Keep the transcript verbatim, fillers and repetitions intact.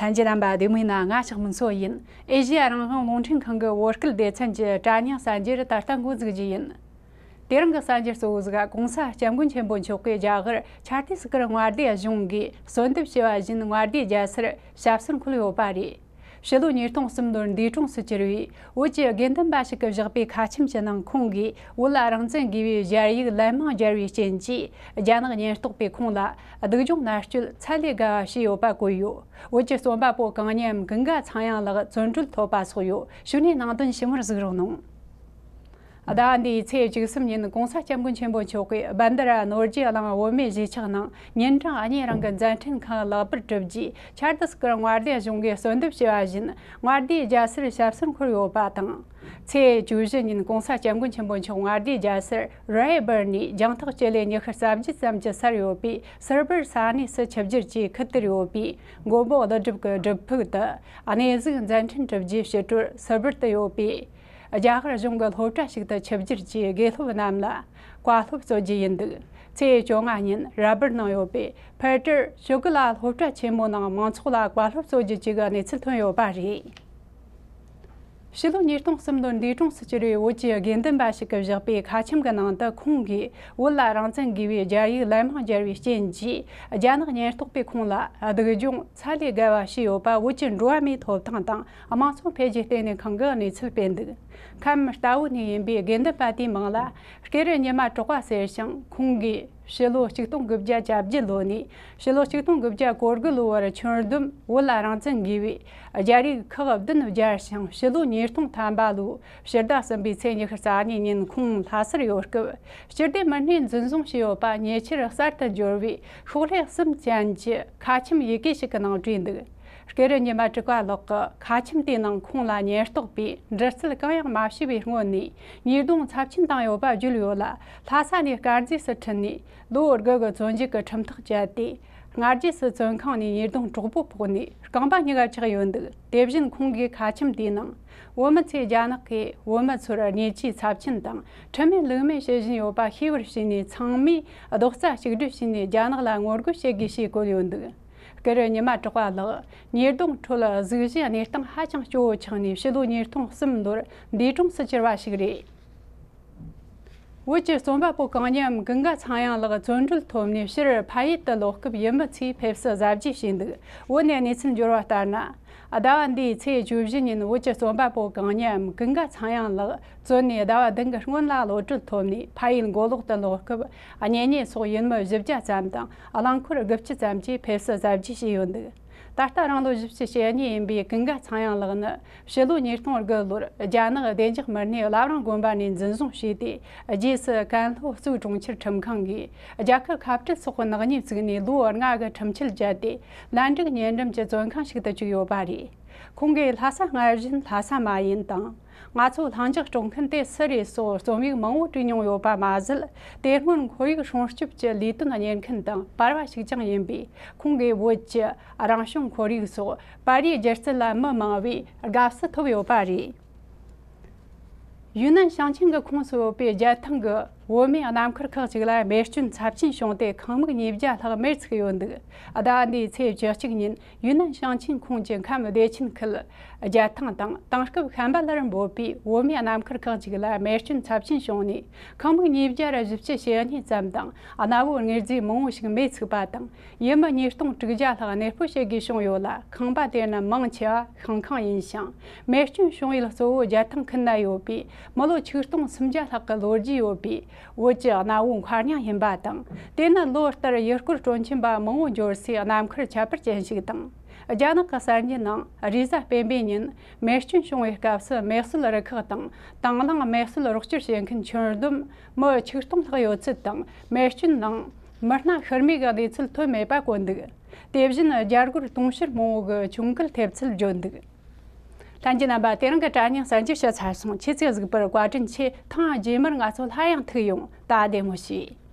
ལྷན་རྒྱས་རྣམ་པ་བདེ་མོ་ཡིན་ན། ང་ཤག་མིན་སོ་ཡིན། ཨེ་ཤེ་ཡ་རང་དབང་རླུང་འཕྲིན་ཁང་གི་བོད་སྐད་སྡེ་ཚན་གྱི་དྲ་བརྙན་གསར་འགྱུར་ད་ལྟ་འགོ་འཛུགས་རྒྱུ་ཡིན། དེ་རིང་གི་གསར་འགྱུར་གཙོ་བོ་ཟིག་གོང་ས་སྐྱབས་མགོན་ཆེན་པོ་མཆོག་གི་རྒྱ་གར་ཆ་ཏི་སི་ཀར་མངའ་སྡེ་གཞུང་གིས་གསོལ་འདེབས་ཞུས་པ་བཞིན་མངའ་སྡེའི་རྒྱལ་སར་ཞབས་སོར་འཁོད་ཡོད་པ་རེད། ཕྱི་ལོ་ཉིས་སྟོང་གསུམ་ལོར་འདས་གྲོངས་སུ་གྱུར་བའི་བོད་ཀྱི་དགེ་འདུན་པ་ཞིག་གིས་བཞག་པའི་ཁ་ཆེམས་ཀྱི་ནང་ཁོང་གིས་བོད་ལ་རང་བཙན་དགོས་པའི་ཞལ་ཡིག་ལན་མང་སྦྱར་བའི་རྐྱེན་གྱིས། རྒྱ་ནག་ཉེན་རྟོག་པས་ཁོང་ལ་སྡུག་སྦྱོང་མནར་གཅོད་ཚད་ལས་བརྒལ་བ་བྱས་ཡོད་པ་བཀོད་ཡོད། བོད་ཀྱི་རྩོམ་པ་པོ་གང་ཉམས་ཀུན་དགའ་ཚངས་དབྱངས་ལགས་བཙོན་གྲོལ་ཐོབ་པ་སོགས་ཡོད། ཞུ་ནས་ནང་དོན་ཞིབ་མོར་གཟིགས་རོགས་གནང་། ཟླ་བ་འདིའི་ཚེས་བཅུ་གསུམ་ཉིན་གོང་ས་སྐྱབས་མགོན་ཆེན་པོ་མཆོག་གིས་བན་དྷ་ར་ནོར་རྒྱས་གླིང་བོད་མིའི་གཞིས་ཆགས་ནང་ཉིན་གྲངས་གཉིས་རིང་གི་མཛད་འཕྲིན་ཁག་ལེགས་པར་གྲུབ་རྗེས། ཆ་ཏི་སི་ཀར་མངའ་སྡེ་གཞུང་གིས་གསོལ་འདེབས་ཞུས་པ་བཞིན་མངའ་སྡེའི་རྒྱལ་སར་ཞབས་སོར་འཁོད་ཡོད་པ་དང་། ཚེས་བཅུ་བཞི་ཉིན་གོང་ས་སྐྱབས་མགོན་ཆེན་པོ་མཆོག་མངའ་སྡེའི་རྒྱལ་སར་རའེ་སྦུར་ནས་རྒྱང་ཐག་སྤྱི་ལེ་ཉི་ཤུ་རྩ་བརྒྱད་ཙམ་གྱི་སར་ཡོད་པའི་སིལ་བུར་ས་གནས་སུ་ཆིབས་བསྒྱུར་གྱིས་ཁུ་བསྡུར་ཡོད་པའི་མགོན་པོ་ཀླུ་སྒྲུབ་ཀྱི་སྒྲུབ་ཕུག་ཏུ་གནས་གཟིགས་མཛད་འཕྲིན་གྲུབ་རྗེས། ཕྱི་དྲོར་སིལ་བུར་དུ་ཡོད་པའི་རྒྱ་གར་གཞུང་གི་སློབ་གྲྭ་ཞིག་ཏུ་ཆིབས་བསྒྱུར་གྱིས་དགེ་སློབ་རྣམས་ལ་བཀའ་སློབ་སྩོལ་རྒྱུ་ཡིན་འདུག་ཚེས་བཅོ་ལྔ་ཉིན་ར་སྦུར་ནང་ཡོད་པའི་ཕེ་ཏྲར་ཤོ་ཀི་ལ་སློབ་གྲྭ་ཆེན་མོ་ནང་མང་ཚོགས་ལ་བཀའ་སློབ་སྩོལ་རྒྱུ་བཅས་ཀྱི་གནས་ཚུལ་ཐོན་ཡོད་པ་རེད། ཕྱི་ལོ་ཉིས་སྟོང་གསུམ་ལོར་འདས་གྲོངས་སུ་གྱུར་བའི་བོད་ཀྱི་དགེ་འདུན་པ་ཞིག་གིས་བཞག་པའི་ཁ་ཆེམས་ཀྱི་ནང་དུ། ཁོང་གིས་བོད་ལ་རང་བཙན་དགོས་པའི་རྒྱ་ཡིག་ལན་མང་སྦྱར་བའི་རྐྱེན་གྱིས། རྒྱ་ནག་ཉེན་རྟོག་པས་ཁོང་ལ་སྡུག་སྦྱོང་ཚད་ལས་བརྒལ་བ་བྱས་ཡོད་པ་བོད་ཀྱི་འགྲོ་བ་མིའི་ཐོབ་ཐང་དང་དམངས་གཙོ་འཕེལ་རྒྱས་ལྟེ་གནས་ཁང་གིས་གནས་ཚུལ་སྤེལ་འདུག་ཁམས་རྟ་བོ་ནས་ཡིན་པའི་དགེ་འདུན་པ་དེའི་མིང་ལ་སྐྱེ་རུ་ཉི་མ་གྲགས་པ་ཟེར་ཞིང་། ཁོང་གིས་ཕྱི་ལོ་ཆིག་སྟོང་དགུ་བརྒྱ་གྱ་བརྒྱད་ལོ་ནས་ཕྱི་ལོ་ཆིག་སྟོང་དགུ་བརྒྱ་གོ་དགུ་ལོ་བར་ཁྱོན་བསྡོམས་བོད་ལ་རང་བཙན་དགོས་པའི་རྒྱ་ཡིག་ཁག་བདུན་སྦྱར་ཞིང་། ཕྱི་ལོ་ཉིས་སྟོང་ཐམ་པ་ལོའི་ཕྱི་ཟླ་གསུམ་པའི་ཚེས་ཉི་ཤུ་རྩ་གཉིས་ཉིན་ཁོང་ལྷ་སར་ཡོད་སྐབས། སྤྱི་བདེ་མི་སྣས་འཛིན་བཟུང་བྱས་ཡོད་པ་ཉེ་ཆར་གསར་དུ་འབྱོར་བའི་ཤོག་ལྷེ་གསུམ་ཅན་གྱི་ཁ་ཆེམས་ཡི་གེ་ཞིག་གི་ནང་བྲིས་འདུག་སྐྱེ་རུ་ཉི་མ་གྲགས་པ་ལགས་ཀྱིས་ཁ་ཆེམས་དེའི་ནང་ཁོང་ལ་ཉེན་རྟོག་པས་འདྲི་རྩད་གང་ཡང་མ་བྱས་པའི་སྔོན་ནས་ཉེས་རྡུང་ཚབས་ཆེན་བཏང་ཡོད་པ་བརྗོད་ཡོད་ལ། ལྷ་ས་ནས་དཀར་མཛེས་སུ་ཁྲིད་ནས་ལོ་དགུ་གི་བཙོན་འཇུག་གི་ཁྲིམས་ཐག་བཅད་དེ། སྔ་རྗེས་སུ་བཙོན་ཁང་ནས་ཉེས་རྡུང་དྲག་པོ་ཕོག་ནས་རྐང་པ་གཉིས་ཀ་ཆག་ཡོད་འདུག་དེ་བཞིན་ཁོང་གིས་ཁ་ཆེམས་དེའི་ནང་བོད་མི་ཚོས་རྒྱ་ནག་གིས་བོད་མི་ཚོར་ཉེས་ཆད་ཚབས་ཆེན་དང་ཁྲིམས་མེད་ལུགས་མེད་བྱེད་བཞིན་ཡོད་པ་ཤེས་པར་བྱས་ནས། ཚང་མས་རྡོག་རྩ་གཅིག་སྒྲིལ་བྱས་ནས་རྒྱ་ནག་ལ་ངོ་རྒོལ་བྱེད་དགོས་ཞེས་བཀོད་ཡོད་འདུག་སྐུ་རུ་ཉི་མ་གྲགས་པ་ལགས་ཉེས་རྡུང་ཁྲོད་གཟུགས་གཞིའི་གནས་སྟངས་ཧ་ཅང་སྐྱོ་བོ་ཆགས་ནས། ཕྱི་ལོ་ཉིས་སྟོང་གསུམ་ལོར་འདས་གྲོངས་སུ་གྱུར་བ་ཞིག་རེད། བོད་ཀྱི་རྩོམ་པ་པོ་གང་ཉམས་ཀུན་དགའ་ཚངས་དབྱངས་ལགས་བཙོན་གྲོལ་ཐོབ་ནས་ཕྱིར་ཕ་ཡུལ་དུ་ལོག་སྐབས། ཡུལ་མི་ཚོས་ཕེབས་བསུ་གཟབ་རྒྱས་བྱས་འདུག་བོད་ནས་གནས་ཚུལ་འབྱོར་བ་ལྟར་ན། ཟླ་བ་འདིའི་ཚེས་བཅུ་བཞི་ཉིན་བོད་ཀྱི་རྩོམ་པ་པོ་གང་ཉམས་ཀུན་དགའ་ཚངས་དབྱངས་ལགས་བཙོན་ནས་ཟླ་བ་བདུན་གྱི་སྔོན་ལ་གློད་གྲོལ་ཐོབ་ནས་ཕ་ཡུལ་མགོ་ལོག་ཏུ་ལོག་སྐབས། གཉེན་ཉེ་སོགས་ཡུལ་མི་བཞི་བརྒྱ་ཙམ་དང་རླངས་འཁོར་དགུ་བཅུ་ཙམ་གྱིས་ཕེབས་བསུ་གཟབ་རྒྱས་བྱས་ཡོད་འདུག་ད་ལྟ་རང་ལོ་བཞི་བཅུ་ཞེ་གཉིས་ཡིན་པའི་ཀུན་དགའ་ཚངས་དབྱངས་ལགས་ནི་ཕྱི་ལོ་ཉིས་སྟོང་དགུ་ལོར་རྒྱ་ནག་བདེ་འཇགས་མི་སྣས་བླ་བྲང་དགོན་པ་ནས་འཛིན་བཟུང་བྱས་ཏེ། རྗེས་སུ་ཀན་ལྷོ་གཙོས་གྲོང་ཁྱེར་ཁྲིམས་ཁང་གིས་རྒྱལ་ཁབ་ཁ་བྲལ་སོགས་ཀྱི་ནག་ཉེས་བཙུགས་ནས་ལོ་ལྔ་གི་ཁྲིམས་ཆད་བཅད་དེ། ལན་ཀྲུའུ་ཉེ་འགྲམ་གྱི་བཙོན་ཁང་ཞིག་ཏུ་བཅུག་ཡོད་པ་རེད། ཁོང་གིས་ལྷ་ས་སྔར་བཞིན་ལྷ་ས་མ་ཡིན་དང་། ང་ཚོ་ལྷིང་འཇགས་སྤྲོད་མཁན་དེ་སུ་རེད་སོགས་རྩོམ་ཡིག་མང་བོ་བྲིས་མྱོང་ཡོད་པ་མ་ཟད། དེ་སྔོན་ཁོར་ཡུག་སྲུང་སྐྱོབ་ཀྱི་ལས་དོན་གཉེར་མཁན་དང་པར་བ་ཞིག་ཀྱང་ཡིན་པས། ཁོང་གིས་བོད་ཀྱི་རང་བྱུང་ཁོར་ཡུག་སོགས་པར་རིས་སྒྱུ་རྩལ་ལ་མི་མང་བས་དགའ་བསུ་ཐོབ་ཡོད་པ་རེད། ཡུན་ནན་ཞིང་ཆེན་གྱི་ཁོངས་སུ་ཡོད་པའི་རྒྱལ་ཐང་གི་བོད་མིའི་རྣམ་མཁར་ཁག་ཅིག་ལ་རྨས་སྐྱོན་ཚབས་ཆེན་བྱུང་སྟེ། ཁང་མིག་ཉིས་བརྒྱ་ལྷག་མེར་ཚིག་ཡོད་འདུག་ཟླ་བ་འདིའི་ཚེས་བཅུ་གཅིག་ཉིན་ཡུན་ནན་ཞིང་ཆེན་ཁོངས་ཀྱི་ཁམས་བདེ་ཆེན་ཁུལ་རྒྱལ་ཐང་དང་དེང་སྐབས་ཤམ་བྷ་ལར་འབོད་པའི་བོད་མིའི་རྣམ་མཁར་ཁག་ཅིག་ལ་རྨས་སྐྱོན་ཚབས་ཆེན་བྱུང་ནས། ཁང་མིག་ཉིས་བརྒྱ་ར་བཞི་བཅུ་ཞེ་གཉིས་ཙམ་དང་། གནའ་བོའི་དངོས་རྫས་མང་བོ་ཞིག་མེ་ཚིག་པ་དང་། ཡུལ་མི་ཉིས་སྟོང་དྲུག་བརྒྱ་ལྷག་གནས་སྤོ་བྱེད་དགོས་བྱུང་ཡོད་ལ། ཁང་པ་དེ་ནི་མང་ཆེ་བ་ཤིང་ཁང་ཡིན་ཞིང་། རྨས་སྐྱོན་བྱུང་ཡུལ་གཙོ་བོ་རྒྱལ་ཐང་ཁུལ་ན་ཡོད་པའི་མི་ལོ་ཆིག་སྟོང་སུམ་བརྒྱ་ལྷག་གི་ལོ་རྒྱུས་ཡོད་པའི་བོད་ཀྱི་གནའ་བོའི་མཁར་རྙིང་ཡིན་པ་དང་། དེ་ནི་ལོ་ལྟར་ཡུལ་སྐོར་སྤྲོ་འཆམ་པ་མང་བོ་འབྱོར་སའི་རྣམ་མཁར་ཁྱད་པར་ཅན་ཞིག་དང་། རྒྱ་ནག་གི་གསར་འགྱུར་ནང་རེས་གཟའ་སྤེན་པའི་ཉིན་རྨས་སྐྱོན་བྱུང་བའི་སྐབས་སུ་མེ་གསོད་རུ་ཁག་དང་། དང་བླངས་མེ་གསོད་རོགས་སྐྱོར་བྱེད་མཁན་ཁྱོན་བསྡོམས་མི་ཆིག་སྟོང་ལྷག་ཡོད་ཚུལ་དང་། རྨས་སྐྱོན་ནང་མི་སྣ་ཤི་རྨས་ཀྱི་གནས་ཚུལ་ཐོན་མེད་པ་བཀོད་འདུག་དེ་བཞིན་རྒྱ་སྒོར་དུང་ཕྱུར་མང་བོ་གི་གྱོང་གུད་ཐེབས་ཚུལ་བརྗོད་འདུག་ལྷན་རྒྱས་རྣམ་པ། དེ་རིང་གི་དྲ་བརྙན་གསར་འགྱུར་ཞུས་ཚར་སོང་། ཁྱེད་ཚོས་གཟིགས་པར་བཀའ་དྲིན་ཆེ། ཐེངས་རྗེས་མར་ང་ཚོ་སླར་ཡང་ཐུག་ཡོང་། ད་བདེ་མོ་བྱོས།